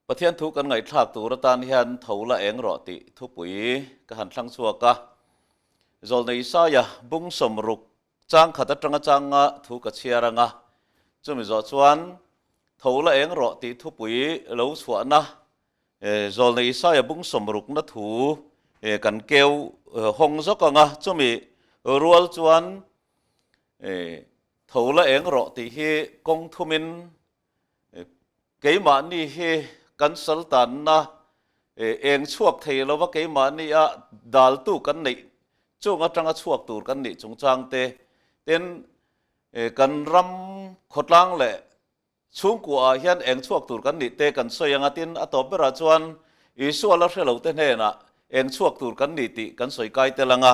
Pathian thu kan ngaihthlak tur atan hian tho la eng rawh tih thupui ka han thlang chhuak a. Zawlnei Isaia bung sawmruk chang khat atanga changa thu ka chhiar anga, chumi zawh chuan tho la eng rawh tih thupui lo chhuahna Zawlnei Isaia bung sawmrukna thu kan keu hawng zawk anga, chumi rual chuan tho la eng rawh tih hi kawng thumin Keimahni hi kan saltanna eng chhuak thei lova keimahnia daltu kan neih chung atanga chhuak tur kan nih chungchang te ten kan ram khawtlang leh chhungkua ah hian eng chhuak tur kan nih te kan sawi anga tin a tawp berah chuan Isua la hre lo te hnenah eng chhuak tur kan nih tih kan sawi kai tel anga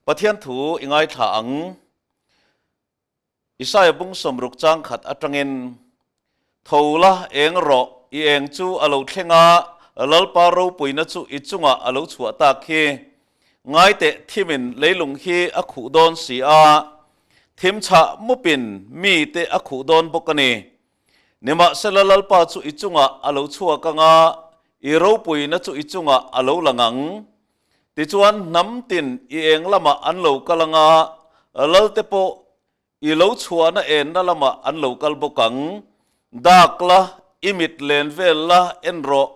Pathian thu i ngaithla ang. Isaia bung sawmruk chang khat atangin, Tho la, eng rawh, i eng chu a lo thleng a, Lalpa ropuina chu i chungah a lo chhuah tak hi. Ngaiteh thimin leilung hi a khuh dawn si a, thim chhah mupin mite a khuh dawn bawk a ni. Nimahsela Lalpa chu i chungah a lo chhuak ang a, i ropuina chu i chungah a lo lang ang. Tichuan, hnam tin i eng lamah an lo kal ang a, lalte pawh i lo chhuahna enna lamah an lo kal bawk ang. Dak la, i mit len vel la, en rawh.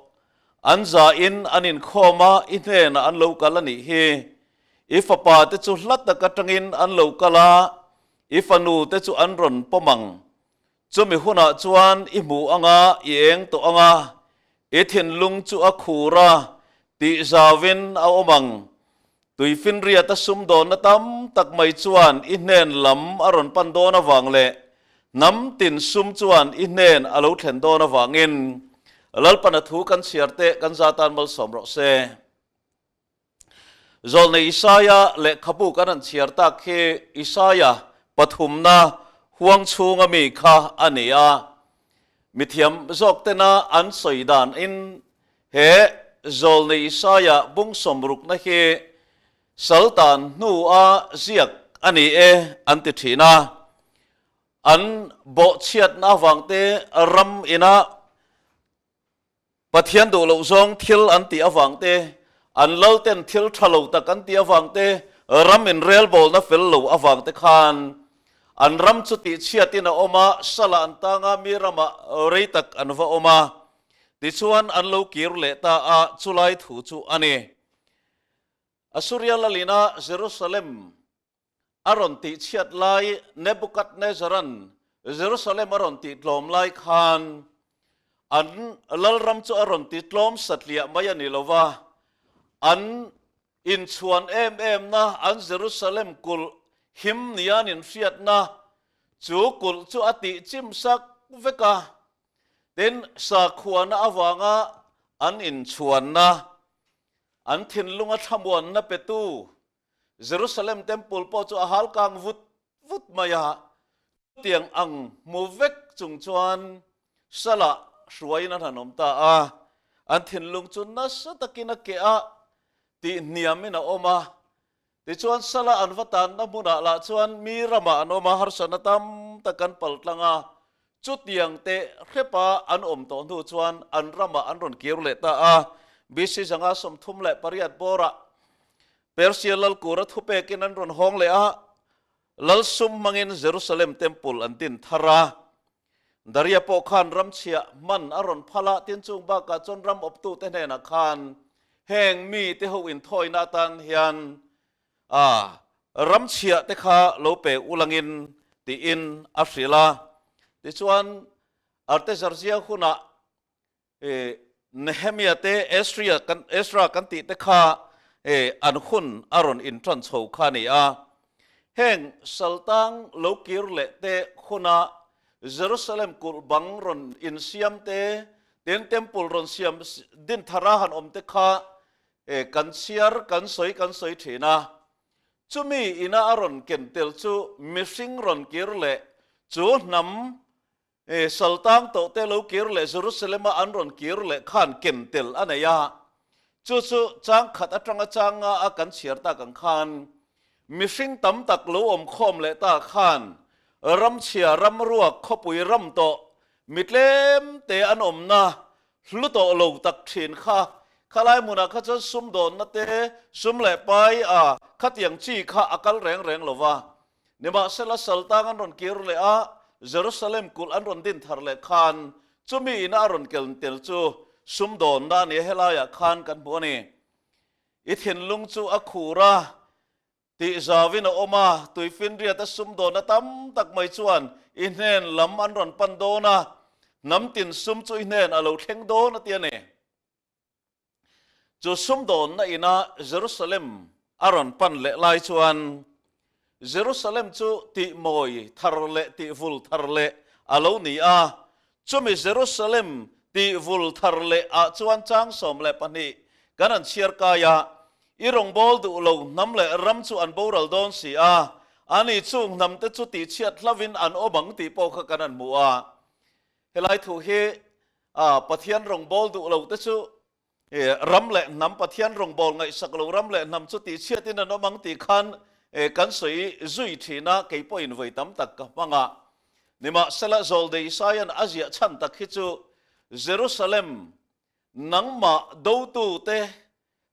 An zahin an inkhawm a, i hnenah an lo kal a nih hi. I fapa te chu hla tak atangin an lo kal a, i fanu te chu an rawn pawm ang. Chumi hunah chuan i hmu ang a, i eng tawh ang a, i thinlung chu a khur a, tih zauvin a awm ang. Tuifinriata sumdawnna tam tak mai chuan i hnen lam a rawn pan dawn avang leh hnam tin sum chuan i hnen a lo thlen dawn avangin Lalpana thu kan chhiar teh kan za tan malsawm rawh se. Zawlnei Isaia lehkhabu kan han chhiar tak khi Isaia pathumna huang chhunga mi kha a ni a. Mithiam zawk tena an sawi danin he Zawlnei Isaia bung sawmrukna hi Saltan hnua ziak a ni e an ti thin a. An bawhchhiatna avangte ram ina Pathian duh loh zawng thil an tih avang te, an lalten thil tha lo tak an tih avang te, ram inrelbawlna fel lo avang te khan an ram chu tihchhiatin a awm a, salah an tang a, mi ramah rei tak an va awm a, tichuan an lo kir leh ta a, chulai thu chu a ni. Assuria lalina Jerusalem a rawn tihchhiat lai Nebuchadnezzar-a'n Jerusalem a rawn tihtlawm lai khan an lalram chu a rawn titlawm satliah mai a ni lo va, an inchhuan em emna an Jerusalem kulh him nia an inhriatna chu kulh chu a tihchim sak vek a. Tin, sakhuana avanga an inchhuanna, an thinlunga thlamuanna petu Jerusalem Temple pawh chu a hal kang vut vut mai a, chutiang ang hmu vek chung chuan Salah hruaiin an han awm ta a, an thinlung chu nasa takin a keh a, tih hniamin a awm a. Tichuan Salah an va tanna hmunah lah chuan mi ramah an awm a, harsatna tam tak an pal tlang a, chutiang teh hrepa an awm tawh hnu chuan an ramah an rawn kir leh ta a. BC 538 bawrah Persia lalkura thupekin an rawn hawng leh a, lal sum hmangin Jerusalem Temple an din thar a. Daria pawh khan ramchhia hman a rawn phal a, tin chung bakah chuan ram awptute hnenah khan heng mite ho inthawina atan hian a ramchhia te kha lo pe ulangin tiin a hrilh a. Tichuan Artaxerxes hunah Nehemia te, Esria kan, Ezra kan tih te kha an hun a rawn inṭan chho kha a ni a. Heng saltang lo kir leh te huna Jerusalem kulh bang rawn insiam te, tin temple rawn siam din thara han awm te kha kan chhiar, kan sawi kan sawi ṭhin a. Chumi ina a rawn ken tel chu mihring rawn kir leh chu hnam E, saltang tawhte lo kir leh Jerusalem-a an rawn kir leh khan ken tel a nei a. Chu chu chang khat atanga chang nga a kan chhiar tak ang khan mihring tam tak lo awm khawm leh ta khan ramchhia, ramruak, khawpui ram tawh mi tlem te an awmna hlu tawh lo tak thin kha, khalai hmunah kha chuan sumdawnna te, sum leh pai a khatiang chi kha a kal reng reng lo va. Nimahsela saltang an rawn kir leh a, Jerusalem kulh an rawn din thar leh khan chumi ina a rawn kel tel chu sumdawnna a ni a, helaiah khan kan hmu a ni. I thinlung chu a khur a, Tih zauvin a awm a, tuifinriata sumdawnna tam tak mai chuan i hnen lam an rawn pan dawn a, hnam tin sum chu i hnen a lo thleng dawn a ti a ni. Chu sumdawnna ina Jerusalem a rawn pan leh lai chuan Jerusalem chu tihmawi thar leh tihvul thar leh a lo ni a, chumi Jerusalem tihvul thar leh ah chuan chang 12 kan han chhiar kai a, I rawngbâwl duh lo hnam leh ram chu an boral dâwn si a, ani chung hnamte chu tihchhiat hlavin an awm ang tih pawh kha kan han hmu a. Helai thu hi Pathian rawngbâwl duh lote chu ram leh hnam, Pathian rawngbâwl ngaihsak lo ram leh hnam chu tihchhiatin an awm ang tih khan kan sawi zui ṭhin a, kei pawhin vawi tam tak ka hmang a. Nimahsela, Zawldei Isaia'n a ziah chhan tak hi chu Jerusalem nangmah dotute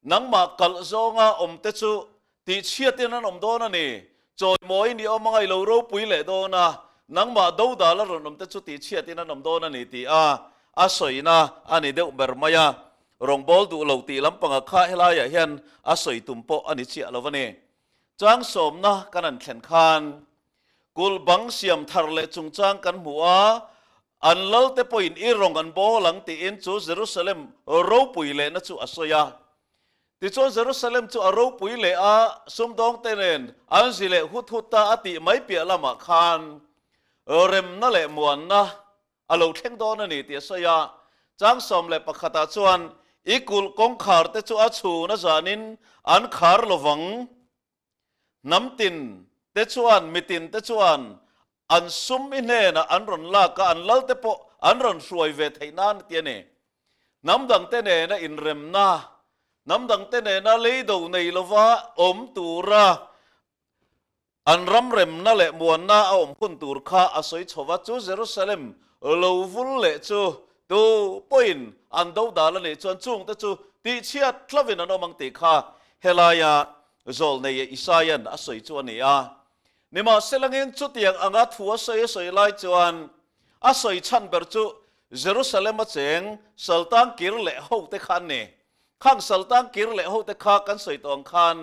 Nangmah kalh zawnga awmte chu tihchhiatin an awm dawn a ni. Chawimawiin i awm anga i lo ropui leh dawn a, nangmah dodal a rawn awmte chu tihchhiatin an awm dawn a ni tih a a sawina a ni deuh ber mai a. Rawngbâwl duh lo tih lampanga kha helaiah hian a sawi tum pawh a ni chiah lo a ni. Chang sawmna kan han thlen khan Kulh bang siam thar leh chungchang kan hmu a, an lalte pawhin i rawng an bawl ang tiin chu Jerusalem ropui lehna chu a sawi a. Tichuan Jerusalem chu a ropui leh a, sumdawngte nen an zi leh hut hut ta a tih mai piah lamah khan remna leh muanna a lo thleng dawn a ni tih a sawi a. Chang 11 ah chuan i kulh kawngkhar te chu a chhun a zanin an khar lovang. Hnam tin te chuan, mitin te chuan an sum i hnenah an rawn lak a, an lal te pawh an rawn hruai ve theih nan a ti a ni. Hnam dang te nena inremna, hnam dang te nena leido nei lova awm tura an ram remna leh muanna a awm hun tur kha a sawi chho va, chu Jerusalem lo vul leh chu tu pawhin an dodal a nih chuan chungte chu tihchhiat hlavin an awm ang tih kha helaia Zawlneia Isaia'n a sawi chu a ni a. Nimahselangin chutiang anga thu a sawi a sawi lai chuan a sawi chhan ber chu Jerusalem-a cheng saltang kir leh hote kha an ni. Khang saltang kir leh hote kha kan sawi tawh ang khan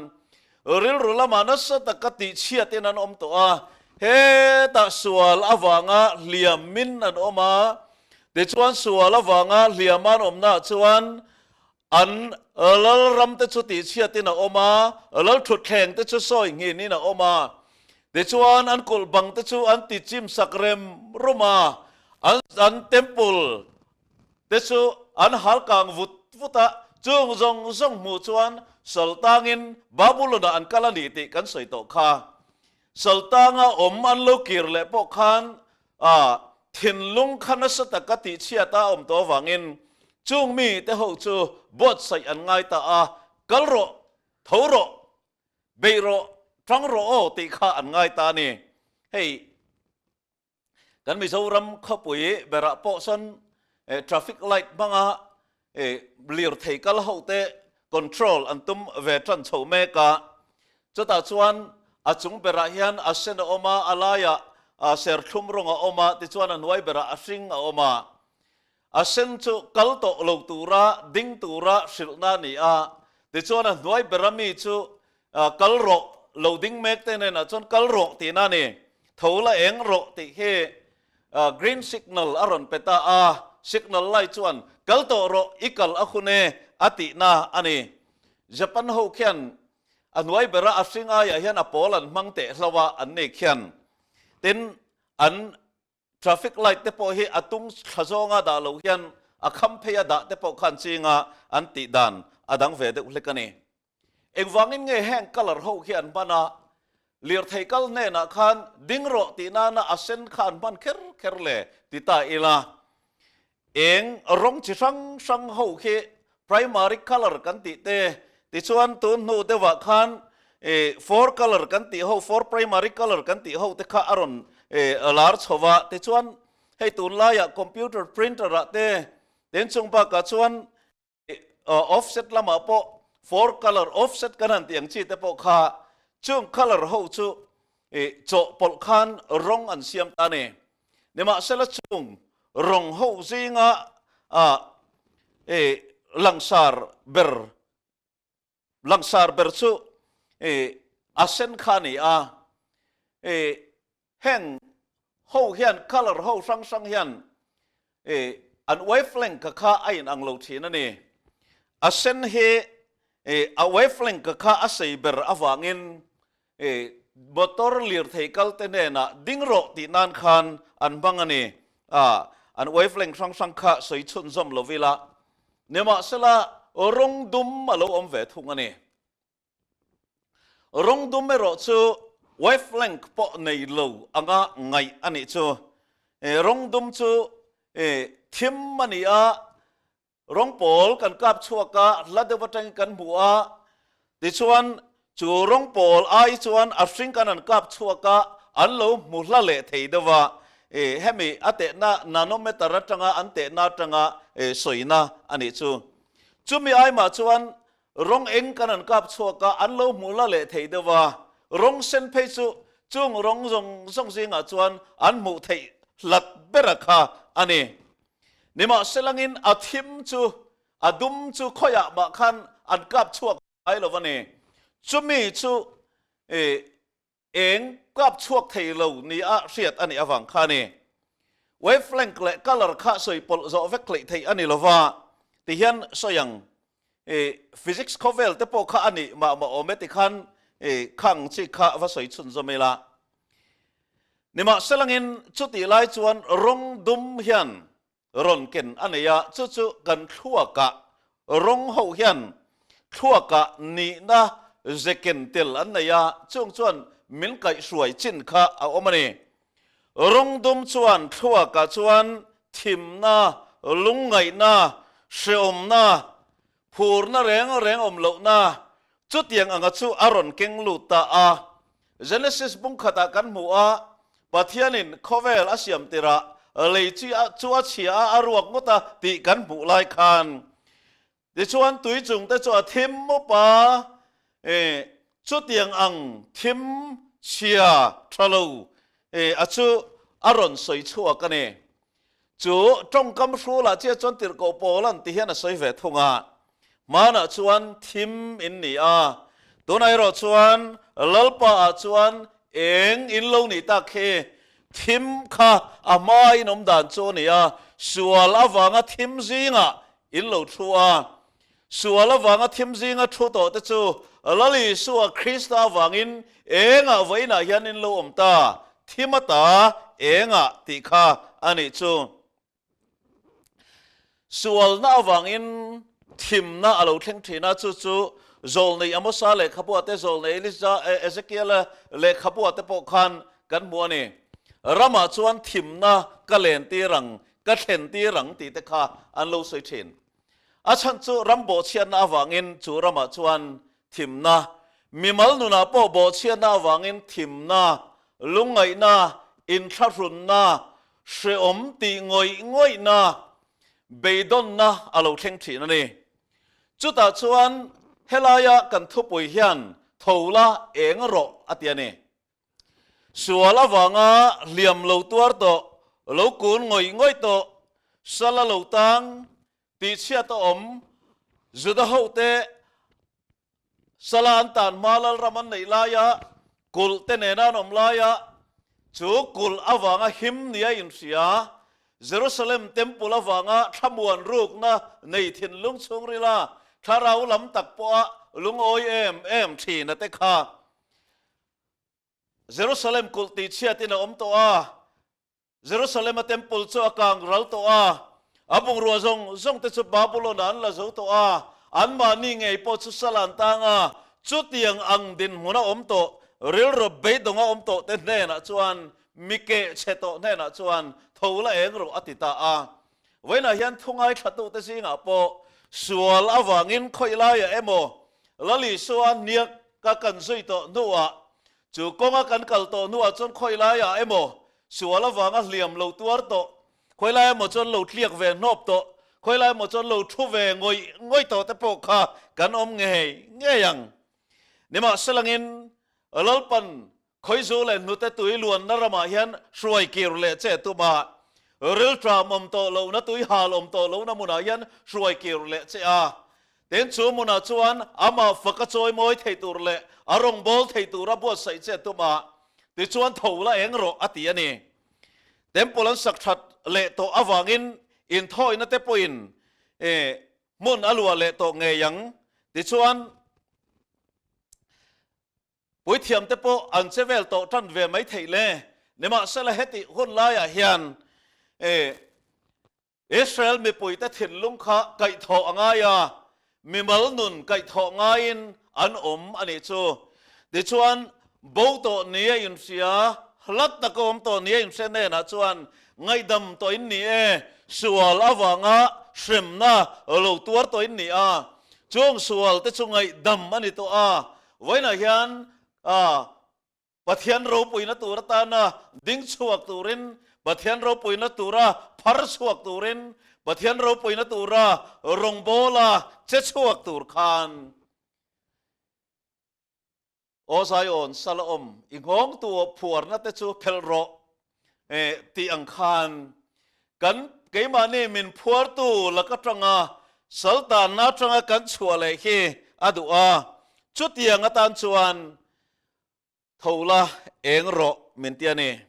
rilru lamah nasa taka tihchhiatin an awm tawh a, hetah sual avanga hliamin an awm a, tichuan sual avanga hliama an awmnaah chuan An lal ram te chu tihchhiatin a awm a, lal thutthleng te chu sawi nghinin a awm a. Tichuan an kulh bang te chu an ti chim sak rem rum a, an an temple te chu an hal kang vut vut a. Chung zawng zawng hmuh chuan Saltangin Babulon-ah an kal a ni tih kan sawi tawh kha. Saltanga awm an lo kir leh pawh khan a thinlung kha nasa taka tihchhiat a awm tawh avangin chung mite ho chu buatsaih an ngai ta a, kal rawh, tho rawh, beih rawh, tang rawh aw tih kha an ngai ta a ni. Hei. Kan Mizoram khawpui berah pawh sawn traffic light hmanga lirthei kal ho te control an tum ve tan chho mek a. Chutah chuan a chung berah hian a sen a awm a, a laiah serthlum rawng a awm a, tichuan a hnuai berah a hring a awm a. A sen chu kal tawh lo tura ding tura hrilhna a ni a, tichuan a hnuai bera mi chu kal rawh lo ding mek te hnenah chuan kal rawh tihna a ni. Tho la eng rawh tih hi green signal a rawn pe ta a, signal lai chuan kal tawh rawh i kal a hun e a tihna a ni. Japan ho khian a hnuai bera a hring aiah hian a pawl an hmang teh hlo a an ni khian. Tin, an Traffic light te pawh hi a tung thla zawnga dah lo hian a kham pheia dah te pawh khan chinga an tih dan a dang ve deuh hlek a ni. Engvangin nge heng colour ho hi an hman a, lirthei kal hnenah khan ding rawh tih nana a sen kha an hman kher kher le ti ta ila. Eng rawng chi hrang hrang ho khi primary colour kan tih te, tichuan tun hnu deuhah khan four colour kan tih ho, four primary colour kan tih ho te kha a rawn lar chho va, tichuan hei tunlaiah computer printer ah te. Tin chung bakah chuan offset lamah pawh four color offset kan han tih ang chi te pawh kha chung color ho chu chawhpawlh khan rawng an siam ta a ni. Nimahsela chung rawng ho zinga langsar ber Langsar ber chu a sen kha a ni a, heng ho hian colour ho hrang hrang hian an wavelength kha a inang lo thin a ni. A sen hi a wavelength kha a sei ber avangin motor lirthei kal te hnenah ding rawh tih nan khan an hmang a ni. An wavelength hrang hrang kha sawi chhunzawm lo ila. Nimahsela, rawng dum a lo awm ve thung a ni. Rawng dum erawh chu wavelength pawh nei lo anga ngaih a nih chu. Rawng dum chu thim a ni a, rawng pawl kan kap chhuak a, hla deuh atangin kan hmu a, Tichuan, chu rawng pawl ai chuan a hring kan an kap chhuak a, an lo hmu hla leh thei deuh a, hemi a tehna nanometer atanga an tehna atanga sawina a nih chu. Chumi aimah chuan rawng eng kan an kap chhuak a, an lo hmu hla leh thei deuh a, rawng sen phei chu chung rawng zawng zawng zingah chuan an hmuh theih hlat bera kha a ni. Nimahselangin a thim chu A dum chu khawiah mah khan an kap chhuak ngai lo a ni. Chumi chu eng kap chhuak thei lo nia hriat a nih avang kha a ni. Wavelength leh colour kha sawi pawlh zawh vek hleih theih a ni lo va, tihian sawi ang physics khawvel te pawh kha a nih mah mah awm e tikhan khang chi kha va sawi chhunzawm ila. Nimahselangin chutih lai chuan rawng dum hian rawn ken a nei a, chu chu kan thluakah rawng ho hian thluakah nihna ze ken tel an nei a, chung chuan min kaihhruai chin kha a awm a ni. Rawng dum chuan thluakah chuan thimna, lungngaihna, hreawmna, phurna reng reng awm lohna chutiang anga chu a rawn keng lut ta a. Genesis bung khatah kan hmu a, Pathianin khawvel a siam tirah lei chi chu a chhia a, a ruak ngawt a tih kan hmuh lai khan tichuan tui chung te chu a thim mup a, chutiang ang thim chhia tha lo a chu a rawn sawi chhuak a ni. Chu tawngkam hrulah chiah chuan tirhkoh pawl an ti hian a sawi ve thung a, Hmanah chuan thim in ni a, tunah erawh chuan Lalpa ah chuan eng in lo nih tak khi thim kha a hma in awm dan chu a ni a, sual avanga thim zingah in lo thu a, sual avanga thim zinga thu tawh te chu Lal Isua Krista avangin engah vawiinah hian in lo awm ta, thim ata engah tih kha a nih chu. Sualna avangin thimna a lo thleng thin a, chu chu Zawlnei Amosa lehkhabuah te, Zawlnei Elija, Ezekiela lehkhabuah te pawh khan kan hmu a ni. Ramah chuan thimna ka len tir ang, ka thlen tir ang tih te kha an lo sawi thin. A chhan chu ram bawhchhiatna avangin chu ramah chuan thimna, mimal nunah pawh bawhchhiatna avangin thimna, lungngaihna, inthlahrunna, hreawm tih ngawih ngawihna, beidawnna a lo thleng thin a ni. Chutah chuan helaia kan thupui hian tho la eng rawh a ti a ni. Sual avanga hliam lo tuar tawh, lo kun ngawih ngawih tawh, sala lo tang, tihchhiat a awm, Juda hote sala an tan hma lalram an neih laia kulh te nena an awm laia chu kulh avanga him nia inhria, Jerusalem Temple avanga thlamuan rukna nei thinlung chhungrila thlarau lam tak pawha lungawi em em thina te kha Jerusalem kulh tihchhiatin a awm tawh a, Jerusalem-a temple chu a kang ral tawh a, a bungrua zawng zawng te chu Babylon-ah an la zo tawh a, anmahni ngei pawh chu sal an tang a, chutiang ang dinhmun a awm tawh, rilru beidawng a awm tawh te hnenah chuan mi keh chhe tawh hnenah chuan tho la eng rawh a ti ta a. Vawiinah hian thu ngaithlatute zingah pawh sual avangin khawih laiah emaw Lal Isua hniak ka kan zui tawh hnuah, chu kawnga kan kal tawh hnuah chuan khawih laiah emaw sual avanga hliam lo tuar tawh, khawih lai emaw chuan lo tliak ve hnawp tawh, Khawilai emaw chuan lo thu ve ngawih ngawih tawh te pawh kha kan awm ngei ngei ang. Nimahselangin Lalpan Khawizu leh hnute tui luanna ramah hian hruai kir leh che tum a, rilṭam awm tawh lohna tui hal awm tawh lohna hmunah hian hruai kir leh che a. Tin, chu hmunah chuan amah faka chawi mawi thei tur leh a rawngbâwl thei tura buatsaih che tum a, tichuan tho la eng rawh a ti a ni. Temple an sak ṭhat leh tawh avangin inthawina te pawhin hmun a luah leh tawh ngei ang. Tichuan. Puithiamte pawh an che vel tawh tan ve mai theih le. Nimahsela hetih hun laiah hian Israel mipuite thinlung kha kaihthawh a ngai a, mimal nun kaihthawh ngaiin an awm a nih chu. Tichuan, bo tawh ni a inhria, hlat taka awm tawh ni a inhria hnenah chuan ngaihdam tawh in ni e, sual avanga hremna lo tuar tawh in ni a, chung sualte chu ngaihdam a ni tawh a, Vawiinah hian Pathian ropuina tur atana ding chhuak turin, Pathian ropuina tura phar chhuak turin, Pathian ropuina tura rawngbawla che chhuak tur khan Aw Zion, sal a awm, i nghawngtu phuarna te chu phelh rawh tih ang khan kan keimahni min phuartu lak atanga saltanna atanga kan chhuah leh hi a duh a, chutiang atan chuan tho la eng rawh min ti a ni.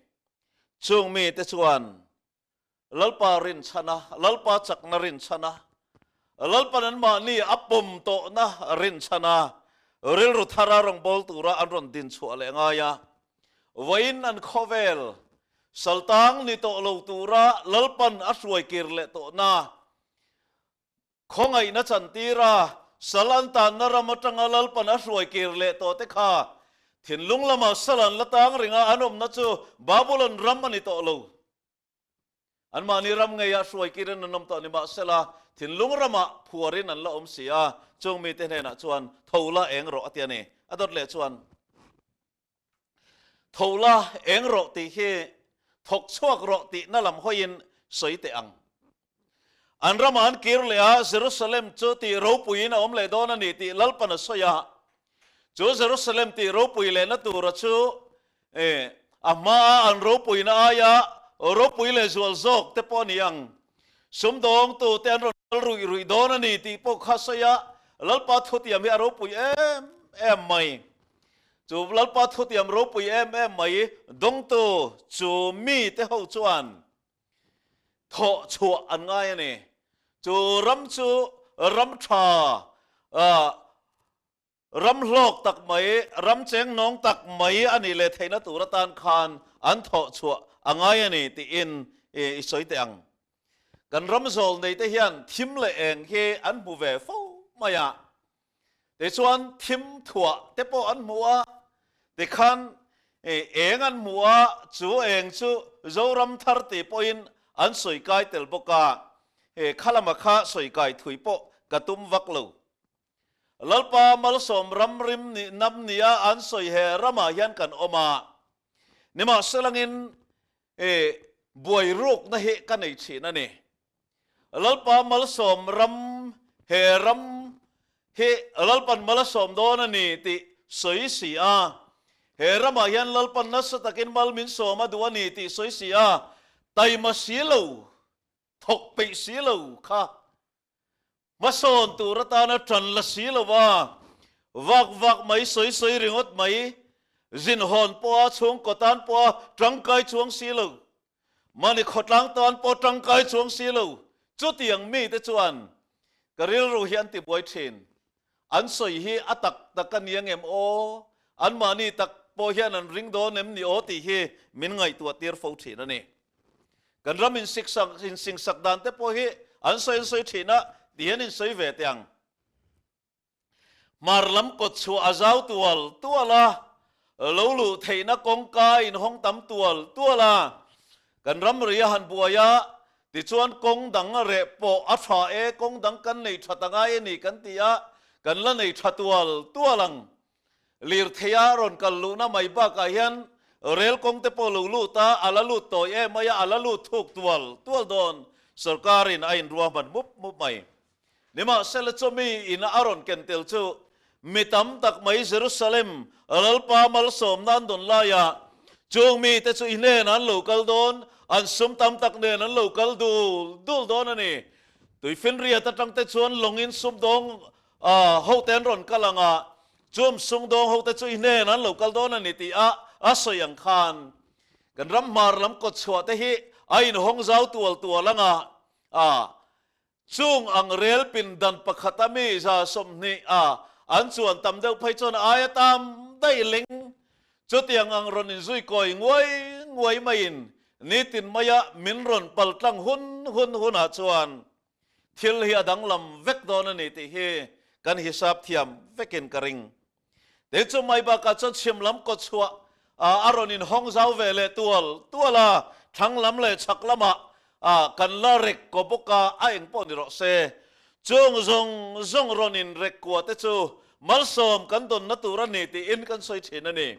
Chung mite chuan Lalpa rinchhana, Lalpa chakna rinchhana, Lalpan anmahni a pawm tawhna rinchhana rilru thara rawngbâwl tura an rawn din chhuah leh ngai a. Vawiin an khawvel saltang ni tawh lo tura Lalpan a hruai kir leh tawhna Khawngaihna chantira sal an tanna ram atanga Lalpan a hruai kir leh tawh te kha thinlung lama sal an la tang ringa an awmna chu Babulon ram a ni tawh lo. Anmahni ram ngeiah hruai kirin an awm tawh ni mahsela thinlung ramah phuarin an la awm si a, chung mite hnenah chuan tho la eng rawh a ti a ni. A dawt leh chuan tho la eng rawh tih hi thawk chhuak rawh tihna lam hawiin sawi teh ang. An ramah an kir leh a, Jerusalem chu tih ropuiin a awm leh dawn a ni tih Lalpan a sawi a. Chu Jerusalem tih ropui lehna tura chu a hmaa an ropuina aia ropui leh zual zawk te pawh a ni ang. Sumdawngtu te an rawn kal ruih ruih dawn a ni tih pawh kha sawi a, Lalpa thutiam hi a ropui em em mai. Chu Lalpa thutiam ropui em em mai dawngtu chu mite ho chuan Thawh chhuah an ngai a ni. Chu ram chu ram tha, ram hlawk tak mai, ram cheng nawng tak mai a nih leh theihna tur atan khan an thawh chhuah a ngai a ni tiin i sawi teh ang. Kan ram zawl neite hian thim leh eng hi an hmu ve fo mai a. Tichuan thim thuah te pawh an hmu a, tikhan eng an hmu a, chu eng chu Zoram thar tih pawhin an sawi kai tel bawk a, kha lama kha sawi kai thui pawh ka tum vak lo. Lalpa malsawm ram rim nih nam nia an sawi he ramah hian kan awm a, nimahselangin buai rukna hi ka nei thin a ni. Lalpa malsawm ram he ram hi Lalpan mal a sawm dawn a ni tih sawi si a, he ramah hian Lalpan nasa takin mal min sawm a duh a ni tih sawi si a, taima si lo, thawk peih si lo kha hmasawn tur atana tan la si lo va, vak vak mai sawi sawi ringawt mai, zinhawn pawha chhungkaw tan pawha tangkai chuang si lo. Mahni khawtlang tan pawh tangkai chuang si lo, chutiang mite chuan ka rilru hi an tibuai thin. An sawi hi a tak tak a ni angem aw? Anmahni tak pawh hian an ring dawn em ni aw tih hi min ngaihtuah tir fo thin a ni. Kan ram insiksak insingsak dan te pawh hi an sawi an sawi thin a, ti hian insawi ve teh ang. Hmar lam kawt chhuah a zau tual tual a, lo luh theihna kawngka inhawng tam tual tual a. Kan ramri a han buai a, tichuan kawng dang a reh pawh a tha e, kawng dang kan nei tha ta ngai a ni kan ti a, kan la nei tha tual tual ang. Lirtheia rawn kal luhna mai bakah hian rel kawng te pawh lo lut a, a la lut tawi em mai a, a la lut thuk tual tual dawn. Sorkarin a inruahman mup mup mai. Nimahsela chumi in a rawn ken tel chu mi tam tak mai Jerusalem Lalpa malsawmna an dawn laia chung mite chu i hnen an lo kal dawn, an sum tam tak nen an lo kal dul dul dawn a ni. Tuifinriat atang te chuan lawngin sumdawng hote an rawn kal ang a, chum sumdawng hote chu i hnen an lo kal dawn a ni tih a a sawi ang khan kan ram hmar lam kawtchhuah te hi a inhawng zau tual tual ang a, a Chung ang rel pindan pakhat a mi 20 a an chuan tam deuh phei chuan aia tam daih leng. Chutiang ang rawn inzui kawi nguai nguai maiin nitin maia min rawn pal tlang hun hun hunah chuan thil hi a danglam vek dawn a ni tih hi kan hisap thiam vekin ka ring. Tin chu mai bakah chuan chhim lam kawtchhuah a rawn inhawng zau ve leh tual tual a, thlang lam leh chhak lamah kan la rek kaw bawk a, a eng pawh ni rawh se. Chung zawng zawng rawn in rek kua te chu malsawm kan dawnna tur a ni tiin kan sawi thin a ni.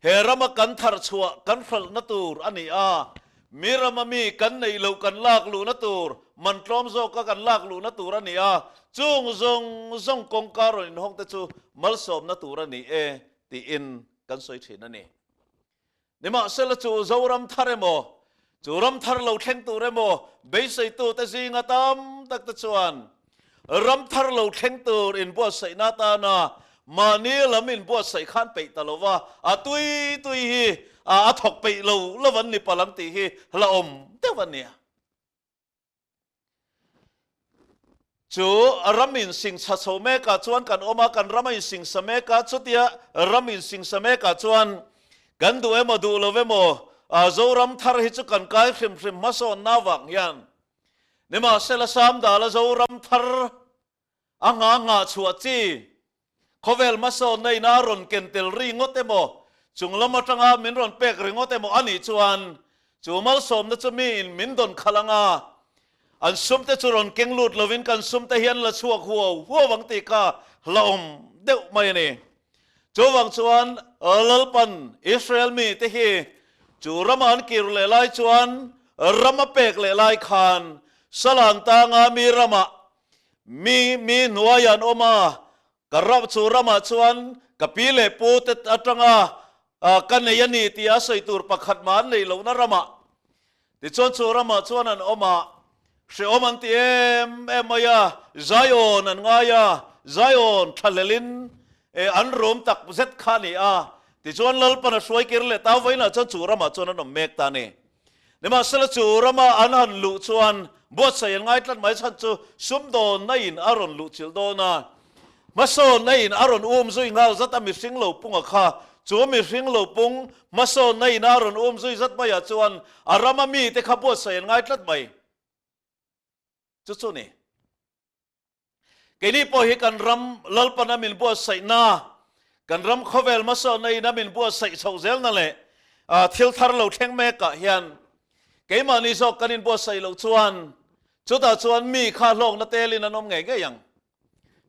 He rama kan thar chhuah kan hralhna tur a ni a, Mi rama mi kan neih loh kan lak luhna tur, man tlawm zawka kan lak luhna tur a ni a, chung zawng zawng kawngka rawn inhawng te chu malsawmna tur a ni e tiin kan sawi thin a ni. Nimahsela chu Zoram thar emaw, chu ram thar lo thleng tur emaw beiseitute zinga tam tak te chuan Ram thar lo thleng tur inbuatsaihna atana mahni lam inbuatsaih khan peih ta lo va, a tui tui hi a thawk peih lo lo an ni palh ang tih hi hlauhawm deuh a nia. Chu ram insingsa chho mekah chuan kan awm a, kan ram a insingsa mek a, chutia ram insingsa mekah chuan kan duh emaw duh lo emaw Zoram thar hi chu kan kai hrim hrim hmasawnna avang hian Nimahsela Samdala Zoram thar a nghah nghah chhuah chi khawvel hmasawnna ina a rawn ken tel ri ngawt emaw, chung lam atanga min rawn pek ringawt emaw a nih chuan chu malsawmna chu miin min dawn khalh ang a, an sumte chu rawn keng lut lovin kan sumte hi an la chhuak huau huau ang tih kha hlauhawm deuh mai a ni. Chuvang chuan Lalpan Israel mite hi chu rama an kir leh lai chuan ram a pek leh lai khan Salan tanga mi ramah mi mi hnuaiah an awm a, ka ram chu ramah chuan ka pi leh pu te atanga ka nei a ni tia sawi tur pakhat mah an neih lohna ramah Tichuan chu ramah chuan an awm a, hrehawm an ti em em mai a, Zion an ngai a, Zion thlahlelin an rum tak zet kha a ni a. Tichuan Lalpan a hruai kir leh ta vawiinah chuan chu ramah chuan an awm mek ta a ni. Nimahsela chu rama an han luh chuan buatsaih an ngai tlat mai chhan chu sumdawnna in a rawn luh chilh dawn a, Hmasawnna in a rawn um zui nghal zat a mihring lo punga kha chu mihring lo pung hmasawnna in a rawn um zui zat maiah chuan a rama mite kha buatsaih an ngai tlat mai. Chu chu ni. Keini pawh hi kan ram Lalpan a min buatsaihna, kan ram khawvel hmasawnna in a min buatsaih chhoh zelna leh thil thar lo thleng mekah hian keimahni zawk kan inbuatsaih loh chuan chutah chuan mi kha hlawkna telin an awm ngei ngei ang.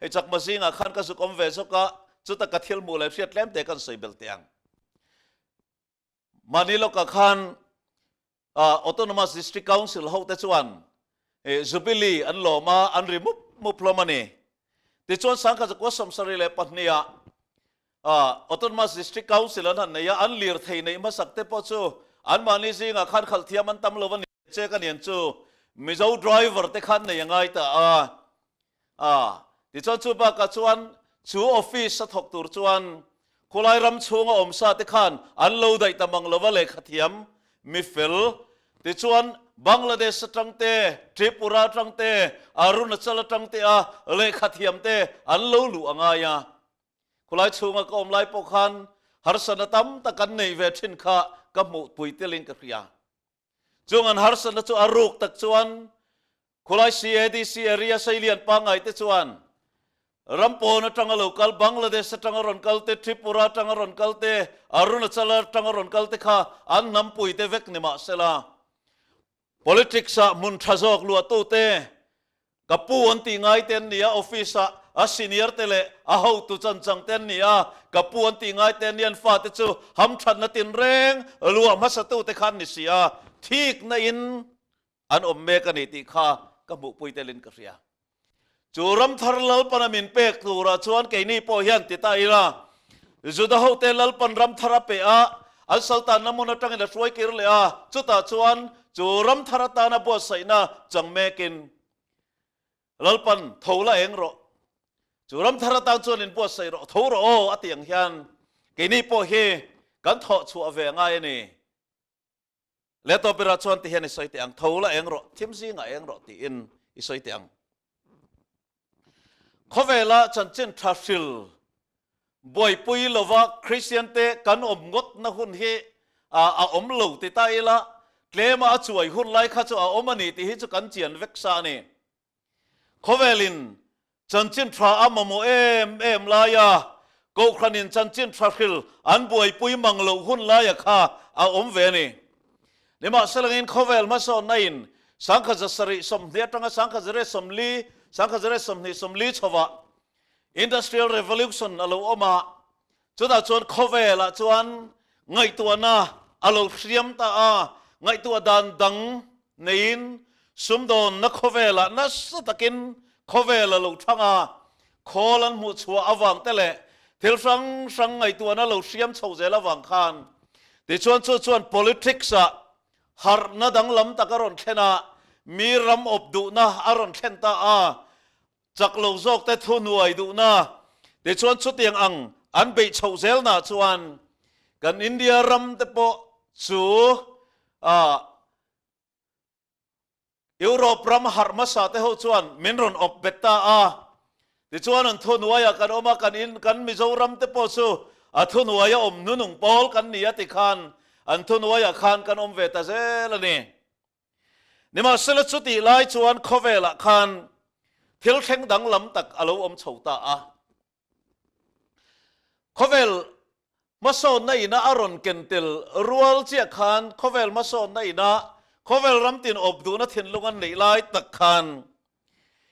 Hei chakma zingah khan ka zuk awm ve zawk a, chuta ka thil hmuh leh hriat tlem te kan sawi bel teh ang. Mahni lawkah khan Autonomous District Council ho te chuan Jubilee an lawm a, an ri mup mup hlawm a ni. Tichuan 1972 ah Autonomous District Council an han nei a, an lirthei neih hmasak te pawh chu anmahni zingah khan khalh thiam an tam lo a ni. Che ka nian chu Mizo driver te khan nei a ngai ta a. A, tichuan chu bakah chuan chu office a thawk tur chuan khulai ram chhunga awm sa te khan an lo daih ta mang lova lehkha thiam mi fel. Tichuan Bangladesh atang te, Tripura atang te, Arunachal atang te a lehkha thiam te an lo luh a ngai a. Khulai chhunga ka awm lai pawh khan harsatna tam tak an nei ve thin kha ka hmuh pui telin ka hria. Chung an harsatna chu a ruk tak chuan khulai CADC area seilian pangngai te chuan ram pawn atanga lo kal, Bangladesh atanga rawn kal te, Tripura atanga rawn kal te, Arunachal atanga rawn kal te kha an hnampui te vek ni mahsela politics ah hmun tha zawk luahtu te Ka pu an tih ngai te an ni a, office ah a senior te leh a hotu chanchang te an ni a, ka pu an tih ngai te an ni, an fate chu hamthatna tinreng luah hmasatu te kha an ni si a, thikna in. an awm mek a ni tih kha ka hmuhpui telin ka hria. Chu ramthar Lalpana min pek turah chuan keini pawh hian ti ta ila, Juda hote Lalpan ramthar a pe a, an saltanna hmun atangin a hruai kir leh a, chutah chuan chu ramthar atana buatsaihna chang mekin Lalpan tho la eng rawh, chu ramthar atan chuan inbuatsaih rawh, tho rawh aw a tih ang hian keini pawh hi kan thawh chhuah ve a ngai a ni. Leh tawp berah chuan ti hian i sawi teh ang, tho la eng rawh, thim zingah eng rawh tiin i sawi teh ang. Khawvela chanchin tha hril buaipui lova Kristian te kan awm ngawtna hun hi a awm lo ti ta ila, tlema a chuai hun lai kha chu a awm a ni tih hi chu kan chian vek sa a ni. Khawvelin chanchin tha a mamawh em em laia Kohhranin chanchin tha hril an buaipui mang loh hun laia kha a awm ve a ni. Nimahselangin khawvel hmasawnna in 1720 atanga 1940, 1920 chhovah Industrial Revolution a lo awm a, chutah chuan khawvelah chuan ngaihtuahna a lo hriam ta a, ngaihtuah dan dang neiin sumdawnna khawvelah nasa takin khawvel a lo thang a, khawl an hmuh chhuah avang te leh thil hrang hrang ngaihtuahna lo hriam chho zel avang khan tichuan chu chuan politics-ah harhna danglam tak a rawn thlen a, mi ram awp duhna a rawn thlen ta a. Chak lo zawk te thu hnuai duhna tichuan chutiang ang an beih chhoh zelna chuan kan India ram te pawh chu Europe ram harh hmasa te ho chuan min rawn awp bet ta a. Tichuan an thu hnuaiah kan awm a, kan in kan Mizoram te pawh chu a thu hnuaia awm hnunung pawl kan ni a tikhan an thu hnuaiah khan kan awm ve ta zel a ni. Nimahsela chutih lai chuan khawvelah khan thil thleng danglam tak a lo awm chho ta a. Khawvel hmasawnna ina a rawn ken tel rual chiah khan khawvel hmasawnna ina khawvel ram tin awp duhna thinlung an neih lai tak khan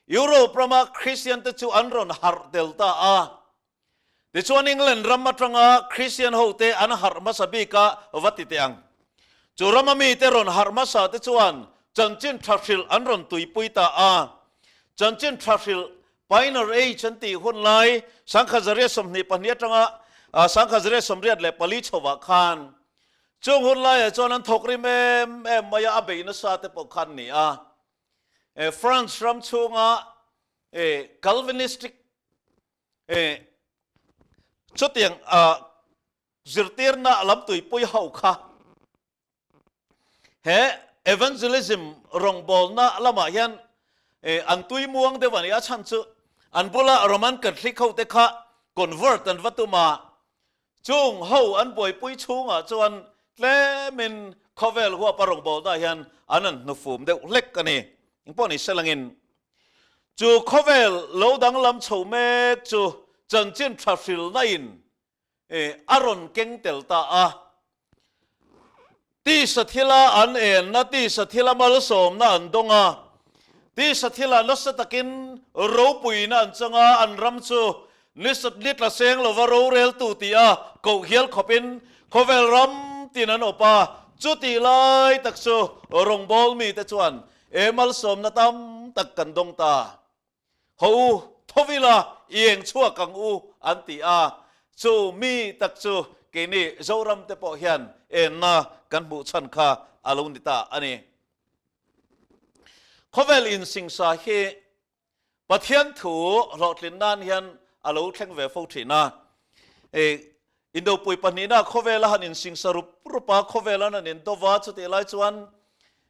Europe rama Kristian te chu an rawn harh tel ta a. Tichuan England ram atanga Kristian hote an harh hmasa bik a va ti teh ang. Chu rama mite rawn harh hmasa te chuan chanchin tha hrilh an rawn tuipui ta a. Chanchin tha hrilh Pioneer Age an tih hun lai 1922 atanga 1984 chhovah khan chung hun laiah chuan an thawk rim em em mai a, a bei nasa te pawh khan ni a. France ram chhunga Calvinistic E, chutiang a zirtirna lam tuipui ho kha he evangelism rawngbawlna lamah hian e, an tui muang deuh a ni. A chhan chu an bula Roman Catholic ho te kha convert an va tum a, chung ho an buaipui chhungah chuan tlemin khawvel huapa rawngbawlna hian an an hnufum deuh hlek a ni. Engpawh ni selangin Chu khawvel lo danglam chho mek chu chanchin tha hrilna in a rawn keng tel ta a. Tisa thila an enna, tisa thila malsawmna an dawng a, tisa thila nasa takin ropuina an chang a, an ram chu ni tla seng lova roreltu tih a koh hial khawpin khawvel ram tin an awp a. Chutih lai tak chu rawngbâwl mite chuan E malsawmna tam tak kan dawng ta. Ho u, tho ila, i eng chhuak ang u, an ti a. Chu mi tak chu keini Zoram te pawh hian enna kan hmuh chhan kha a lo ni ta a ni. Khawvel insingsa hi Pathian thu hlawhtlin nan hian a lo thleng ve fo thin a. Indopui pahnihna khawvela han insingsa rup rup a, khawvel an han indo va, chutih lai chuan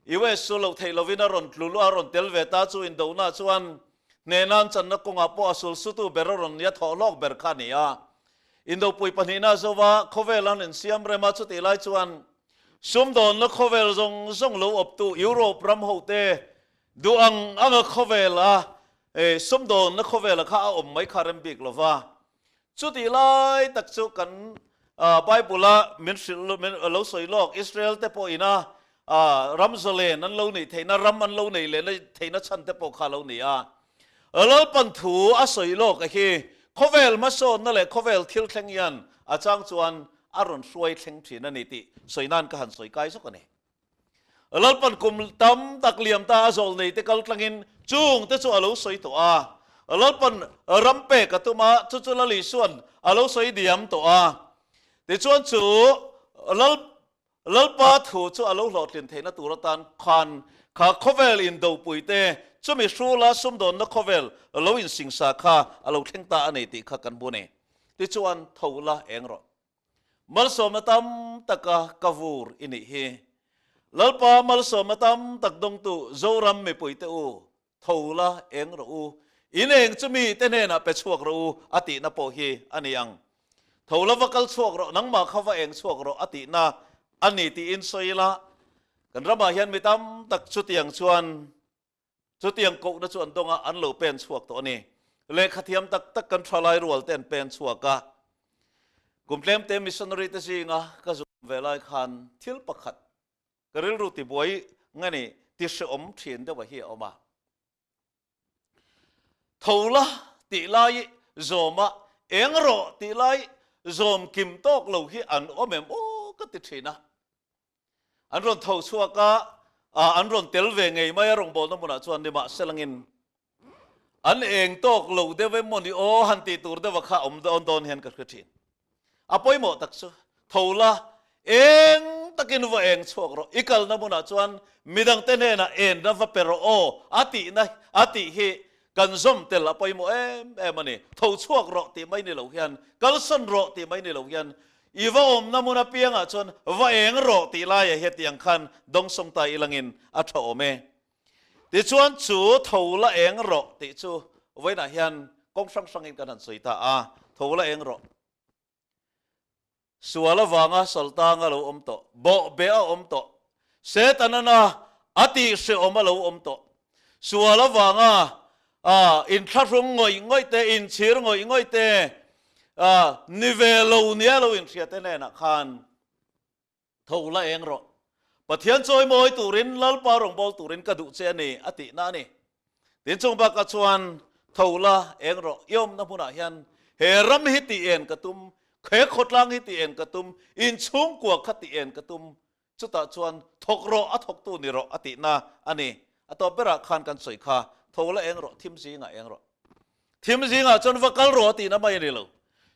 US chu loh theih lovin a rawn tlu luah a, a rawn tel ve ta chu indohna chuan hnehna an channa kawngah pawh a sul sutu ber a rawn nia thawh hlawk ber kha a ni a. Indopui pahnihna zova khawvel an insiam rem a, chutih lai chuan sumdawnna khawvel zawng zawng lo awptu Europe ram hote Duh ang anga khawvela sumdawnna khawvela kha a awm mai kha rem bik lo va. Chutih lai tak chu kan Bible-a min hrilh min lo sawi lawk Israel te pawhina ram zawlen an lo neih theihna ram an lo neih lehna theihna chhan te pawh kha a lo ni a. Lalpan thu a sawi lawk a hi khawvel hmasawnna leh khawvel thil thleng hian a chang chuan a rawn hruai thleng thin a ni tih sawi nan ka han sawi kai zawk a ni. Lalpan kum tam tak liam ta a zawl nei te kal tlangin chung te chu a lo sawi tawh a. Lalpan ram pek a tum a, chu chu Lal Isuan a lo sawi diam tawh a. Tichuan chu Lal Lalpa thu chu a lo hlawhtlin theihna tur atan khan kha khawvel indopui te, chumi hrula sumdawnna khawvel lo insingsa kha a lo thleng ta a ni tih kha kan bu a ni. Tichuan tho la eng rawh. Malsawmna tam taka ka vur i nih hi. Lalpa malsawmna tam tak dawngtu Zoram mipuite u, tho la eng rawh u, in eng chu mite hnenah pe chhuak rawh u a tihna pawh hi a ni ang. Tho la va kal chhuak rawh, nangmah kha va eng chhuak rawh a tihna a ni tiin sawi ila, kan ramah hian mi tam tak chutiang chuan Chutiang kohna chu an dawng a, an lo pen chhuak tawh a ni. Lehkha thiam tak tak kan thalai rual te an pen chhuak a. Kum tlemte missionary te zinga ka zuk ve lai khan thil pakhat ka rilru tibuai nge ni ti hreawm thin deuh a hi a awm a. Tho la tih lai zawm a, eng rawh tih lai zawm kim tawk lo hi an awm em aw ka ti thin a. An rawn tho chhuak a, an rawn tel ve ngei mai a rawngbawlna hmunah chuan nimahselangin an eng tawk lo deuh em mawni aw han tih tur deuha kha awm dawn dawn hian ka hre thin. A pawimawh tak chu tho la, eng takin va eng chhuak rawh, i kalna hmunah chuan midangte hnenah enna va pe rawh aw a tihna a tih hi Kan zawm tel a pawimawh em em a ni. Tho chhuak rawh tih mai ni lo hian, kalsawn rawh tih mai ni lo hian, i va awmna hmun apiangah chuan va eng rawh tih laiah hetiang khan dawngsawng ta ilangin a tha awm e. Tichuan chu tho la eng rawh tih chu vawiinah hian kawng hrang hrangin kan han sawi ta a, tho la eng rawh. Sual avanga saltang a lo awm tawh, bawhbeh a awm tawh, Setanana a tih hrehawm a lo awm tawh. Sual avanga inthlahrung ngawih ngawih te, inchhir ngawih ngawih te, ni ve lo nia lo inhria te hnenah khan Tho la eng rawh. Pathian chawimawi turin Lalpa rawngbâwl turin ka duh che a ni, a tihna a ni. Tin chung bakah chuan tho la eng rawh. I awmna hmunah hian he ram hi tih en ka tum, he khawtlang hi tih en ka tum, in chhungkua kha tih en ka tum. Chutah chuan thawk rawh, a thawktu ni rawh, a tihna a ni. A tawp berah khan kan sawi kha, tho la eng rawh, thim zingah eng rawh. Thim zingah chuan va kal rawh a tihna mai a ni lo.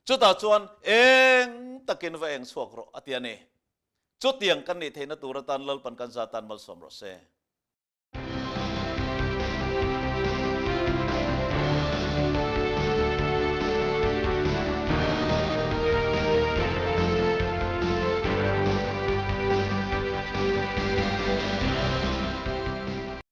Chutah chuan eng takin va eng chhuak rawh a ti a ni. Chutiang kan nih theihna tur atan Lalpan kan za tan malsawm rawh se.